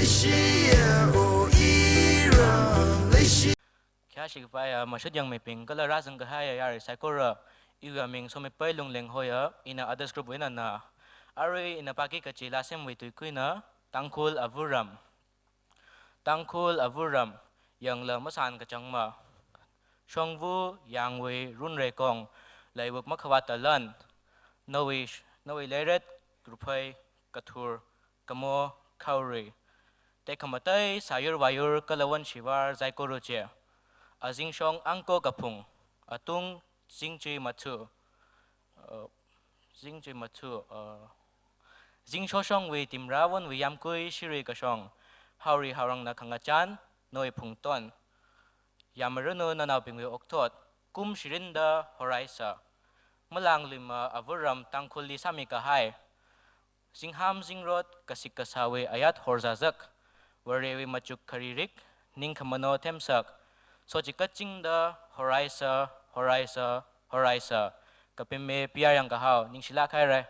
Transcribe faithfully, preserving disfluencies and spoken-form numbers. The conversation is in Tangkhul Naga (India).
Khayāshi khavai, ah, mashut yangmibing kala rāzang kahai, ah, yarui saikora, iwui aming Somipai Lungleng hoya, ina Others Group wui eina na. Arui ina pāki kachi laa semwui tuikuina, Tangkhul Avāram. Tangkhul Avāram, yangla masān kachangma. Shongvu yangwui runreikong, leiwuk makhavāt talan, nawui, nawui leiret, ruphei, kathur, kamo, khaorui. Tekhamatei sāyur vāyur kala vān shivar zaikora che. Azingshong angko kaphung, atung zingchui mathu, uh, zingchui mathu, uh, zingshoshongwui timra vānwui yamkui shirui kashong, haorui haorangna khangachān, nawui phungton. Yamaranu nanaobingwui okthot, kum shirinda horaisa. Malāngluima Avāram Tangkhulli sāmi kahai. Zingham zingrot kasik kasāwui ayat horzazak. Varewui machuk kharirik, ningkhamano themsak. Sochikatchingda horaisa, horaisa, horaisa. Kapime P R Yangkahao, ningshilāk haira.